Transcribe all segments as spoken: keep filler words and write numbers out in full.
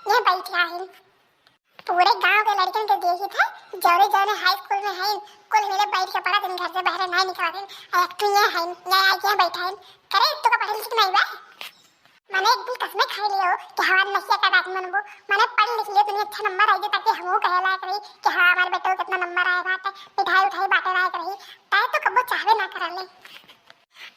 ये बैठा है, पूरे गांव के लड़कन के देखी थे, जौरे जौरे हाई स्कूल में है, कुल मिले बैठ के पढ़त हैं, घर से बाहर नहीं निकलत हैं। और एक ठो ये है, ये आके यहाँ बैठा है। करे, तो का पढ़े लिखे नहीं बा? मने एक दिन कसमे खाई लियो कि हमारे नसिया का बात मनबो। मने पढ़ लिख लियो, तनी अच्छा नंबर आई, ताकि हमहू कहे लायक रही कि हाँ, हमारे बेटे को कितना नंबर आए बाटे, मिठाई उठाई बांटे लायक रही। ताए तो कब्बो चाहबे ना करले।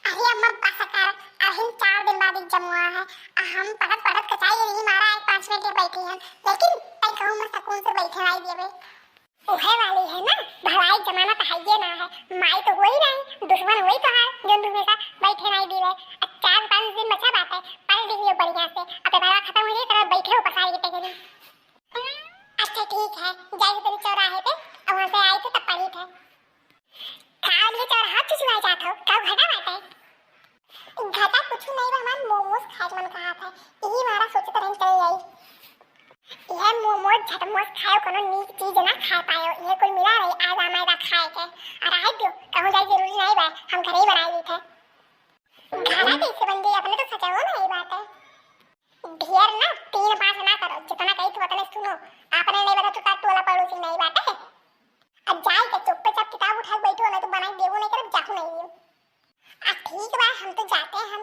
अरे अम्मा, बस कर, अभी चार दिन बाद एग्जाम हुआ है। आ हम पढ़त पढ़त कचाई रही, मारा आज पाँच मिनट बैठी हैं, लेकिन तई कहूँ मैं सुकून से बैठे आई देवे। उहे वाली है ना, भलाई जमाना तो है ये ना है, माई तो वही रही, दुश्मन वही तो है, जो तू हमेशा बैठे नहीं दी रहे। अब चार पाँच दिन बचा बात है, पढ़ लिख लियो बढ़िया से, अब पेपरवा खत्म हो जाए, तो बैठे ऊपर सारी गिट्टे के दिन। अच्छा ठीक है, जाइए तेरी चौराहे पे, अब वहाँ से आई थे तब पढ़ी थे। का लिए चौराहा चुचुआ जात हो, का घटा बाटे? घटा कुछ नहीं बा, हमार मोमोज खाए के मन कहा था, यही मारा सोचत रहन चल जाई। यह मोमोज झटमोज खाए, कोनो नीक चीज ना खा पाए, ये कुल मिला रही आज आमा दा खाए के। और आए दो, कहूँ जाए जरूरी नहीं बा, हम घर ही बनाए ली थे। घरा कैसे बन गई, अपने तो सचवो नहीं बाटे। ढेर ना तीन पाँच ना करो, जितना कही तू उतने सुनो। आपने नहीं बता तू का टोला पड़ोसी नहीं बाटे। अब जाए के चुप्पे चाप किताब उठा के बैठो, नहीं तो बनाई देबो नहीं करब, जाहू नहीं दियो। आ ठीक बा, हम तो जाते हैं हम।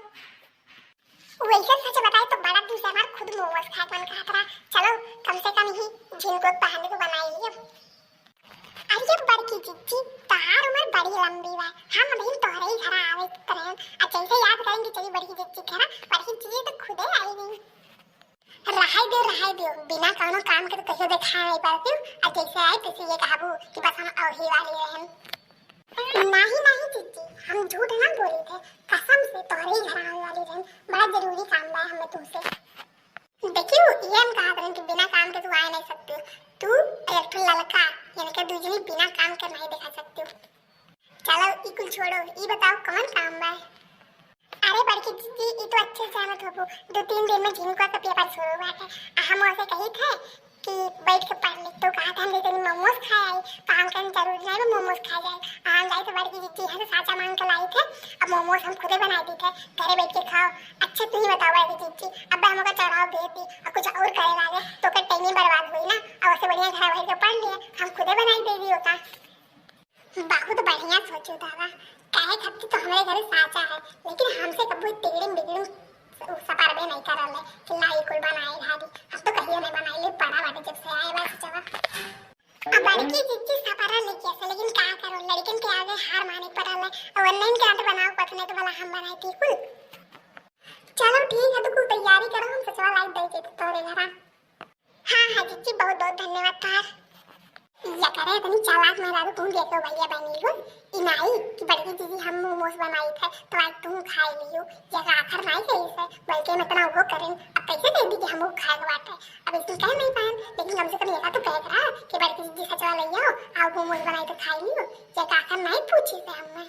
वैसे सच बताए तो बड़ा दिन से हमार खुद मोमोज खाए के मन कहत रहा। चलो कम से कम ही झिनको बहाने को बनाई लियो। अरे बड़की जिज्जी, तहार उम्र बड़ी लंबी बा, हम अभी तोहरे ही घर आवे के रहे। अब जैसे याद करेंगे चली बड़की जिज्जी घर, बड़की जिज्जी तो खुदे आई नहीं। रहाई दे, रहाई दे, बिना कौनो काम के तो कहियो देखा नहीं पड़ती। अब जैसे आई तैसे ये कहबू कि बस हम अवही वाली रहन। नहीं नहीं जिज्जी, हम झूठ ना बोली थे, कसम से तोहरे ही घर आवे वाली रहन। बड़ा जरूरी काम बा हमें तुमसे। देखियो, ये हम कहत रहन कि बिना काम के तू आए नहीं सकती। तू एक ठो ललका, यानी कि दूजनी बिना काम के नहीं दिखा सकती। चलो, ई कुल छोड़ो, ई बताओ कौन काम बा? अरे बड़की दीदी, ई तो अच्छे से जानत होबू, दो तीन दिन में झिनकुआ का पेपर शुरू बाटे। आ हम ओसे कही थे कि बैठ के पढ़ ले, तो कहा था हम तनी मोमोज खाए आई, काम के जरूरी नहीं बा मोमोज खाए जाए। आ हम जाए तो बड़की दीदी यहाँ से साचा मांग के लाई थे, अब मोमोज हम खुदे बनाई दी थे, घरे बैठ के खाओ। अच्छा तू ही बताओ बड़की दीदी, अब हमका चढ़ाव दे दी और कुछ और करे लागे तो का टाइम ही बर्बाद हुई ना, और उससे बढ़िया घर बैठ के पढ़ लिए, हम खुदे बनाई दे दी होता। बहुत बढ़िया सोचो दादा, काहे खातिर तो हमारे घरे साचा है, लेकिन हमसे कबो तिगड़िम बिगड़िम सपारबे नहीं करल है कि लाई कुल बनाए भाभी। हम तो कहियो नहीं बनाए ले, बड़ा बाटे जब से आए बा सचवा। अब बड़की जिज्जी सपारा लेके आसे, लेकिन का करो, लड़कन के आगे हार माने पड़ल है। और नहीं के तो बनाओ पथने तो भला हम बनाए थी कुल। चलो ठीक है, तो कुल तैयारी करो, हम सचवा लाई दे देते तोरे घरा। हाँ, हाँ, जिज्जी, बहुत, बहुत धन्यवाद तोहार। या करे, इतनी चालाक मेहरारू तू देखो भैया बनी हो। ई नाई कि बड़की दीदी हम मोमोज बनाई थे, तो आज तू खाई लियो। या का आखर नाई कही से, बल्कि हम इतना वो करें, अब कैसे कह दी कि हम वो खाए के बाटे। अब इसकी कह नहीं पाए, लेकिन कम से कम ये तो कह रहा कि बड़की दीदी सचवा ले आओ, आओ मोमोज बनाई तो खाई लियो। या का आखर नाई पूछी से हमने।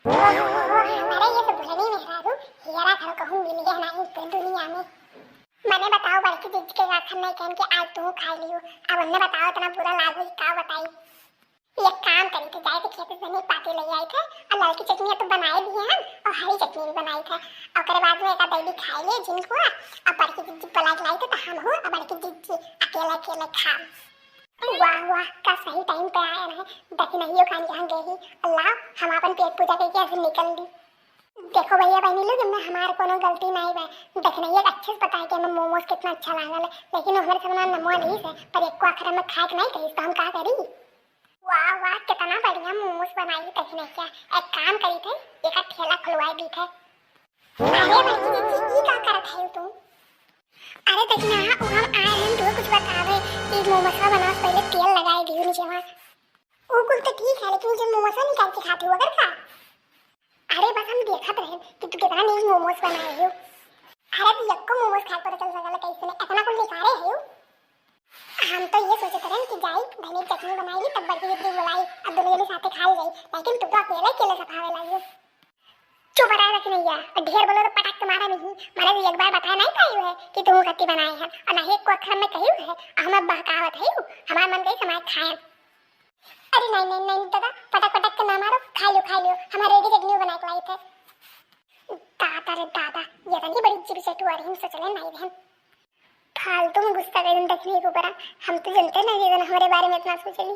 अरे ये तो भुलनी मेहरारू, हियरा घर कहूँ मिल गया ना इस दुनिया में। मने बताओ बड़की जिज्जी के आखन नहीं कहन के आज तू खाई लियो। अब उन्हें बताओ इतना बुरा लागो कि का बताई। एक काम करी थे, जाए थे खेत से धनिया पाती ले आई थे और ललकी चटनी तो बनाए दिए हम और हरी चटनी भी बनाई थे। और ओकरे बाद में एक आध भी खाई लिए झिनकुआ और बड़की जिज्जी बुला के लाई थे तो हम हूँ और बड़की जिज्जी अकेले अकेले खाम। वाह वाह, का सही टाइम पे आया है। दखिनहियो खान के यहाँ गई। अल्लाह, हम अपन पेट पूजा करके यहाँ से निकल ली। देखो भैया बहनी लोग, इनमें हमार कोनो गलती नहीं बा। दखिनहिया के अच्छे से पता है कि हमें मोमोज कितना अच्छा लागल है, लेकिन वो हमारे सामने नमवा नहीं से, पर एको आखर हमें खाए के नहीं कही, तो हम का करी? वाह वाह, कितना बढ़िया मोमोज बनाई दखिनहिया। एक काम करी थे, एक ठेला खुलवाई दी थे। अरे बड़की जिज्जी, ई का करत है तू? अरे दखिनहा, उ हम आए हैं, तू कुछ बतावे कि मोमोसवा बनावे से पहले तेल लगाए दियो नीचे वहाँ। उ कुल तो ठीक है, लेकिन जो मोमोसवा निकाल के खाते हो अगर का? अरे बस हम देखत रहे कि तू कितना नीक मोमोज बनाए हो। अरे तू यक्को मोमोज खाए पता चल सकल कैसे ने इतना कुल निकाले हो। हम तो ये सोचत रहे कि जाई धनिया चटनी बनाई तब बड़की दीदी बुलाई, अब दोनों जने साथे खा जाई, लेकिन तू तो अकेले अकेले सफावे लगी। चुप रहा दखिनहिया, और ढेर बोलो तो पटक के मारा नहीं। माने तो एक बार बताया नहीं पाई है कि तू कत्ती बनाए हैं, और नहीं एक को अखर में कही है, और हमें बहकावत है, हमार मन कही समाज खाए। अरे नहीं, नहीं, नहीं दादा, पटक पटक के ना मारो, खा लो, खा लो, हमारे रेडी चटनी बना के लाई थे। दादा रे दादा, ये तो नहीं बड़ी जीव से टुआ रही, सोच ले नहीं बहन। फालतू में गुस्सा कइलन दखिनी के ऊपर। हम तो जनते ना कि जन हमरे बारे में इतना सोचेली।